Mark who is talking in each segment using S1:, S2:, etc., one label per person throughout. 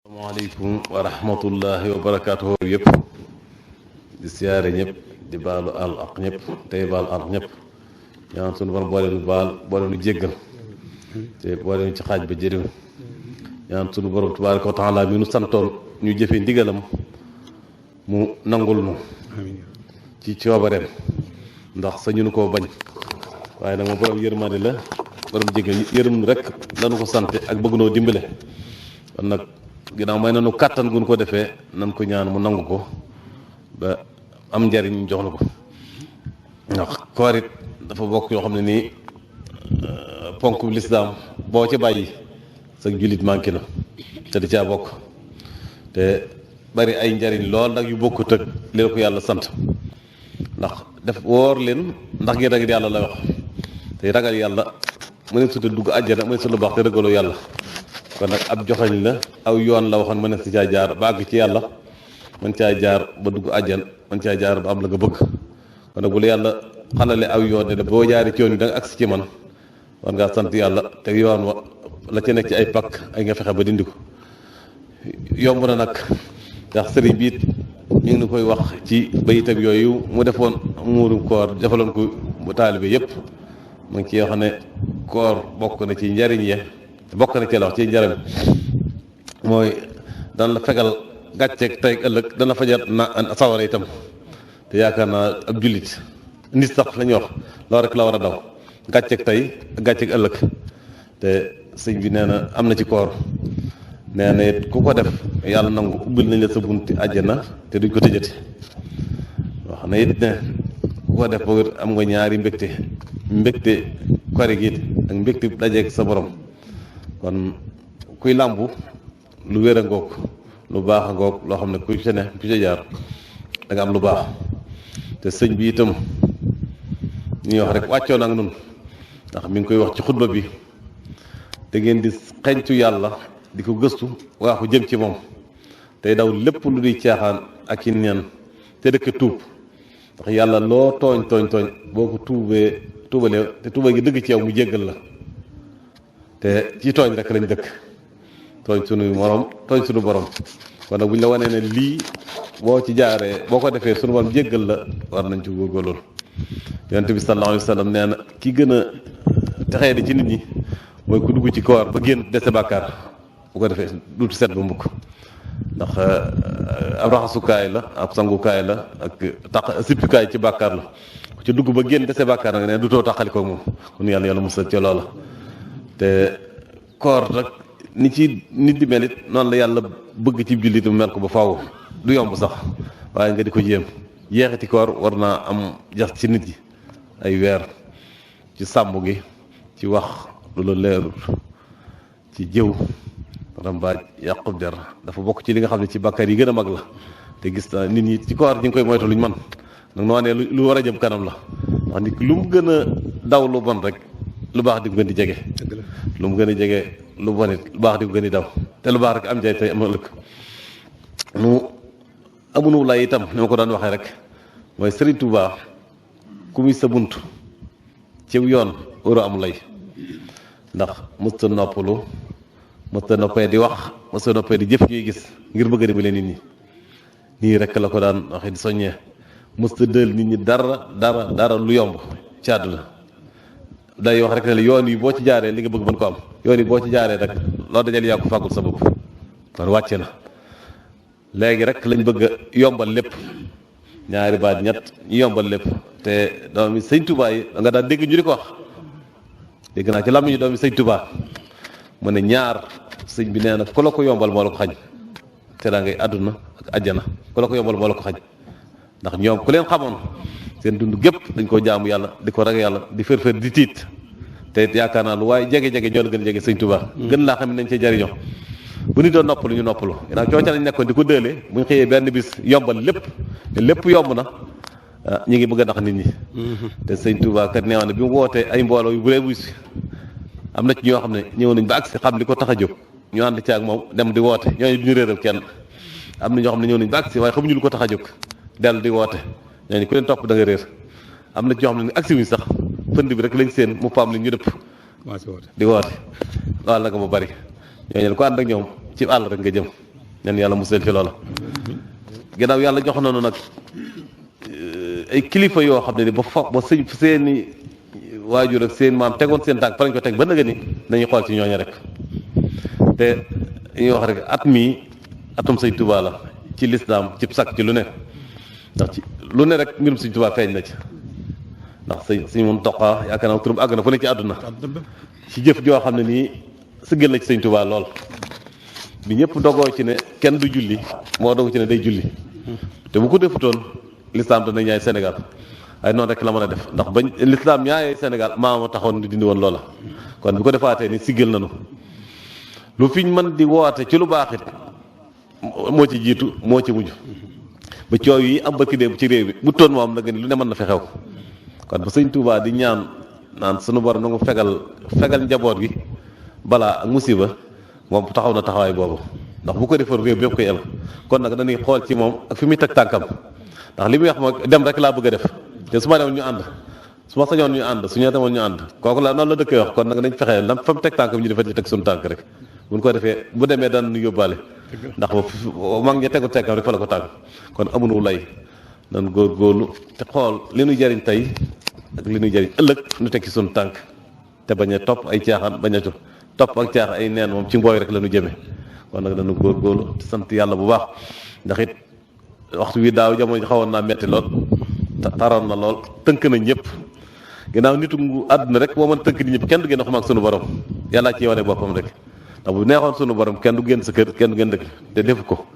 S1: asalaamaaleykum wa rahmatullahi wa barakaatuhu yëpp di siyaare ñëpp di baalu àll ak ñëpp tey baal àll ñëpp ñaan sunu borom boole nu baal boole nu jéggal te boole nu ci xaaj ba jëriñ ñaan sunu borom tabaaraka wa taala mi nu santoon ñu jëfe ndigalam mu nangul nu ci coobareem ndax sañu nu koo bañ waaye nag moom borom yërmande la borom jéggal yërëm nu rek lanu ko sant ak bëgg noo dimbale kon nag ginnaaw may nanu kàttan gu ñu ko defee nan ko ñaan mu nangu ko ba am njariñ jox na ko ndax koor it dafa bokk yoo xam ne nii ponk bi lislaam boo ca bàyyi sa jullit manqué na te di caa bokk te bari ay njariñ lool nag yu bokkut ak li la ko yàlla sant ndax def woor leen ndax ngeen ragal yàlla la wax te ragal yàlla mu ne sute dugg àjjana mu ne sut lu baax te ragaloo yàlla kon nag ab joxañ la aw yoon la waxoon mën na si caa jaar ba àgg ci yàlla mën caa jaar ba dugg àjjan mën caa jaar ba am la nga bëgg kon nag bu la yàlla xalale aw yoon ne boo jaaree ci yoon yi da nga agsi ci man war ngaa sant yàlla te yoon wa la ca nekk ci ay pakk ay nga fexe ba dindi ko yomb na nag ndax sëriñ bi it ñu ngi koy wax ci bayitam yooyu mu defoon muurum koor defaloon ko bu taalibe yëpp mu ngi ciy wax ne koor bokk na ci njariñ ye bokk na ci la wax ci njariñ mooy dana la fegal gàcceeg tey ëllëg dana fajar na sawara itam te yaakaar naa ab jullit nit sax la ñuy wax loolu rek la war a daw gàcceeg tey ak gàcceeg ëllëg te sëñ bi nee na am na ci koor nee na it ku ko def yàlla nangu ubbil nañ la sa bunti àjjana te duñ ko tëjati wax na it ne ku ko def ba am nga ñaari mbégte kori gi ak mbégte dajeeg sa borom kon kuy làmbu lu wér a ngoog lu baax a ngoog loo xam ne ku ci ne ku ci jaar da nga am lu baax te sëñ bi itam ñuy wax rek wàccoon ak nun ndax mi ngi koy wax ci xutba bi da ngeen di xeñtu yàlla di ko gëstu waa ko jëm ci moom tey daw lépp lu di caaxaan ak i neen te dëkk tuub ndax yàlla loo tooñ boo ko tuubalee te tuuba gi dëgg ci yow mu jéggal la te ci tooñ rek lañ dëkk tooñ sunu morom tooñ sunu borom kon nag bu ñu la wanee ne lii boo ci jaaree boo ko defee sunu borom jéggal la war nañ ci góorgóorlu yonent bi sallallahu alayhi wa sallam nee na ki gën a texee di ci nit ñi mooy ku dugg ci koor ba génn dese bàkkaar bu ko defee duuti set ba mbukk ndax ab raxasukaay la ab sangukaay la ak sippukaay ci bàkkaar la ku ci dugg ba génn dese bàkkaar nag ne du too taxali ko moom kon yàlla musal ci loola te koor rek ni ci nit di mel it noonu la yàlla bëgg ci jullit mu mel ko ba faaw du yomb sax waaye nga di ko jéem jeexiti koor war naa am jax ci nit yi ay weer ci sàmm gi ci wax lu la leerul ci jëw rambaaj yàqub der dafa bokk ci li nga xam ne ci bàkkaar yi gën a mag la te gis naa nit ñi ci koor ñu ngi koy moytu luñ man nag noo ne lu war a jëm kanam la ndax nit lu mu gën a daw lu bon rek lu baax di ko gën di jege lu mu gën a jege lu bon it lu baax di ko gën di daw te lu baax rek am jaay tey am ëllëg nu amunu lay itam ni ma ko daan waxee rek mooy Sëriñ Tuubaa ku muy sa bunt ciw yoon waroo am lay ndax mësta noppalu mësta noppee di wax mësta noppee di jëf ñuy gis ngir bëgg a dimbale nit ñi nii rek la ko daan waxee di soññee mësta dël nit ñi dara lu yomb ci àdduna day wax rek ne la yoon yi boo ci jaaree li nga bëgg mën ko am yoon yi boo ci jaaree rek loo dajal yaa ko fàggul sa bopp kon wàcce na léegi rek lañ bëgg a yombal lépp ñaari baat ñett ñu yombal lépp te doomi sëñ Tuubaa yi da nga daan dégg ñu di ko wax dégg naa ci làmmiñu doomi sëñ Tuubaa mu ne ñaar sëñ bi nee na ku la ko yombal moo la ko xañ te daa ngay àdduna ak àjjana ku la ko yombal moo la ko xañ ndax ñoom ku leen xamoon seen dund gépp dañ koo jaamu yàlla di ko ragal yàlla di fër di tiit te yaakaar naa lu waaye jege-jege ñoo la gën a jege sëñ Tuubaa gën laa xam ne nañ cee jariñoo bu ñu doon noppalu ñu noppalu ginnaaw cooca lañ nekkoon di ko dëelee bu ñu xëyee benn bis yombal lépp te lépp yomb na ñu ngi bëgg a nax nit ñi te sëñ Tuubaa kat neewoon ne bi mu wootee ay mbooloo yu bëree wuy si am na ci ñoo xam ne ñëw nañ ba agsi xam li ko tax a jóg ñu ànd ci ak moom dem di woote ñooñu du ñu réeral kenn am na ñoo xam ne ñëw nañ ba agsi waaye xamuñu lu ko tax a jóg dellu di woote ñooñu ku leen topp da nga réer am na ci ñoo xam ne agsi wuñ sax pënd bi rek lañ seen mu paam li ñu dëpp di woote loolu nag mu bari ñooñu ko ànd ak ñoom ci àll rek nga jëm ñan yàlla musal ci loola. ginnaaw yàlla jox nañu nag ay kilifa yoo xam ne ni ba sëñ seeni waajur ak seen maam tegoon seen tànk fa lañ ko teg ba nëgë ni nañuy xool ci ñooñu rek te ñuy wax rek at mii atum sëñ Tuubaa la ci lislaam ci sakk ci lu ne ndax ci lu ne rek mbirum sëñ Tuubaa feeñ na ci ndax sëñ Muntaxa yaakaar naa turam àgg na fu ne ci àdduna ci jëf joo xam ne nii sëggal na ci sëñ Tuubaa lool bi ñëpp dogoo ci ne kenn du julli moo dogu ci ne day julli te bu ko defutoon lislaam dana ñaay Sénégal ay noonu rek la mën a def ndax bañ lislaam ñaayee Sénégal maama taxoon di dindi woon loola kon bu ko defaatee ni siggal nañu lu fiñ mën di woote ci lu baax it moo ci jiitu moo ci mujj ba coow yi am barki démb ci réew bi bu toon moom nag lu ne mën na fi xew kon ba sëñ Tuubaa di ñaan naan sunu borom na mu fegal njaboot gi balaa ak musiba moom taxaw na taxawaay boobu ndax bu ko defoon réew bi yëpp koy el kon nag dañuy xool ci moom ak fi muy teg tànkam ndax li muy wax mooy dem rek laa bëgg a def te su ma demoon ñu ànd su ma sañoon ñu ànd su ñu demoon ñu ànd kooku la noonu la dëkkee wax kon nag nañ fexee lam fa mu teg tànkam ñu defee ci teg suñu tànk rek buñ ko defee bu demee daan ñu yóbbaale ndax mag ña tegu tekkam rek fa la ko tànk kon amuñu lay nan góorgóorlu te xool li ñu jëriñ tey ak li ñu jëriñ ëllëg ñu teg ci suñu tànk te bañ a topp ay caaxaan bañ a topp ak caaxaan ay neen moom ci mbooy rek la ñu jëmee kon nag dañu góorgóorlu te sant yàlla bu baax ndax it waxtu wi daaw jamono xawoon naa metti lool taroon na lool tënk na ñëpp ginnaaw nitu àdduna rek boo mën tënk ni ñëpp kenn du génn xam ak sunu borom yàllaa ci wane boppam rek ndax bu neexoon sunu borom kenn du génn sa kër kenn du génn dëkk te defu ko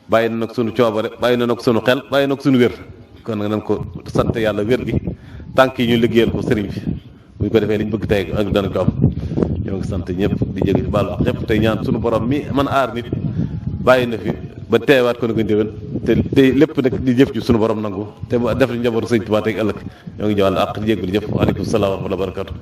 S1: bàyyi na nag sunu coobare bàyyi na nag sunu xel bàyyi na nag sunu wér kon nag nañ ko sant yàlla wér gi tànk yi ñu liggéeyal ko sëriñ bi bu ñu ko defee liñ bëgg tey ak danañ ko am ñoo ngi sant ñëpp di jéggi baalu ak ñëpp tey ñaan sunu borom mi man aar nit bàyyi na fi ba teewaat ko na ko déwén te lépp nag di jëf ji sunu borom nangu te def li njabootu sëñ Tuubaa tey ëllëg ñoo ngi jëwal ak jéggul jëf waaleykum salaam wa rahmatulah wa barakatu